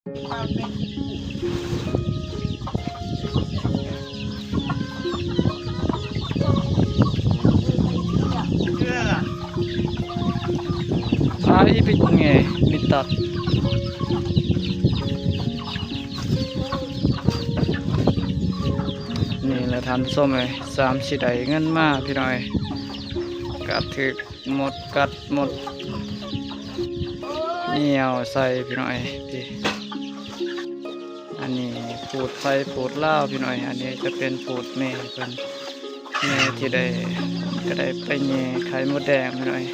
ອາ ອີ່ປິດເງ ມິດຕັດ. ນີ້ແຫຼະທ່ານຜູ້ຊົມເອີຍ ສາມຊິໄດ້ເງິນມາພີ່ນ້ອງເອີຍ ກະຖືກ ມົດກັດມົດຍ່ຽວໃສ່ພີ່ນ້ອງເອີຍ. ອັນນີ້ພູດໄທພູດລາວພີ່ນ້ອງເອີຍ ອັນນີ້ຈະເປັນພູດແມ່ເພິ່ນ ແມ່ທີ່ໄດ້ ກະໄດ້ໄປແຍ່ໄຂ່ມົດແດງພີ່ນ້ອງເອີຍ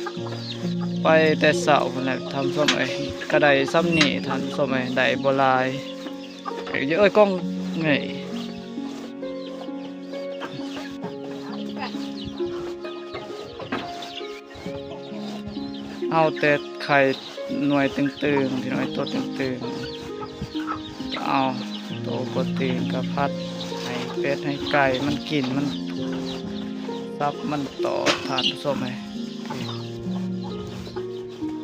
ໄປແຕ່ເຊົ້າພຸ້ນແຫຼະທ່ານຜູ້ຊົມເອີຍ ກະໄດ້ສ່ຳນີ້ທ່ານຜູ້ຊົມເອີຍ ໄດ້ບໍ່ຫຼາຍ. ເອີຍ ກ້ອງເງຍ ເອົາແຕ່ໄຂ່ໜ່ວຍຕຶງໆ ພີ່ນ້ອງເອີຍ ໂຕຕຶງໆ ກະເອົາ ໂຕບໍ່ຕຶງກະຜັດໃຫ້ເປັດໃຫ້ໄກ່ມັນກິນ ມັນສັບມັນຕອດທ່ານຜູ້ຊົມເອີຍ.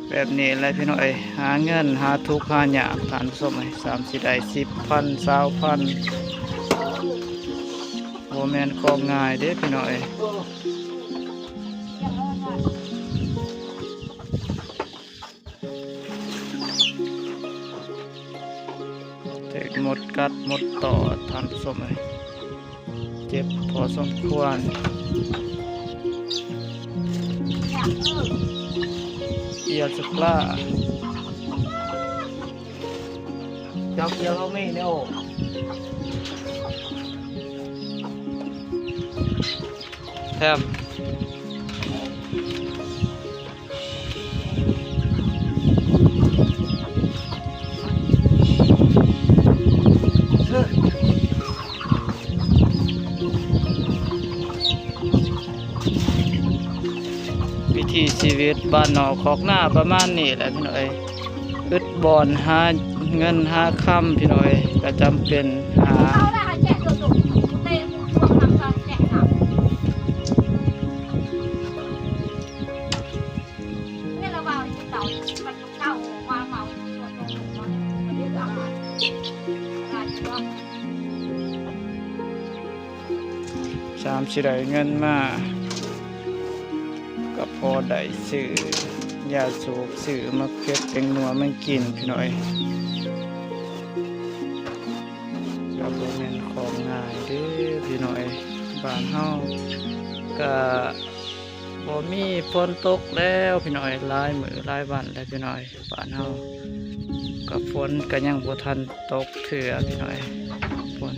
ແບບນີ້ແຫຼະພີ່ນ້ອງເອີຍ ຫາເງິນຫາທຸກຫາຍາກທ່ານຜູ້ຊົມເອີຍ ສາມຊິໄດ້ສິບພັນ ຊາວພັນ ບໍ່ແມ່ນຂອງງ່າຍເດ້ພີ່ນ້ອງເອີຍ. ຖືກມົດກັດມົດຕອດທ່ານຜູ້ຊົມເອີຍ ເຈັບພໍສົມຄວນ. ເກຍສະກລາ ເຈົ້າເກຍເຮົາມີແນວ ແຖມ ວິຖີຊີວິດບ້ານນອກຄອກນາປະມານນີ້ແຫຼະພີ່ນ້ອງເອີຍ. ອຶດບ່ອນຫາເງິນຫາຄຳພີ່ນ້ອງເອີຍ ກະຈຳເປັນຫາ ສາມຊິໄດ້ເງິນມາ ກະພໍໄດ້ຊື້ຢາສູບ ຊື້ໝາກເຜັດແປ້ງນົວມາກິນພີ່ນ້ອງເອີຍ. ກະບໍ່ແມ່ນຂອງງ່າຍເດ້ພີ່ນ້ອງເອີຍ ບ້ານເຮົາກະບໍ່ມີຝົນຕົກແລ້ວພີ່ນ້ອງເອີຍ ຫຼາຍມື້ຫຼາຍວັນແລ້ວພີ່ນ້ອງເອີຍ. ບ້ານເຮົາກະຝົນກະຍັງບໍ່ທັນຕົກເທື່ອພີ່ນ້ອງເອີຍ ຝົນ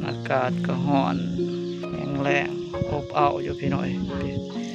ອາກາດກະຮ້ອນ ແຫ້ງແລ້ງ ອົບເອົ້າຢູ່ພີ່ນ້ອງເອີຍ.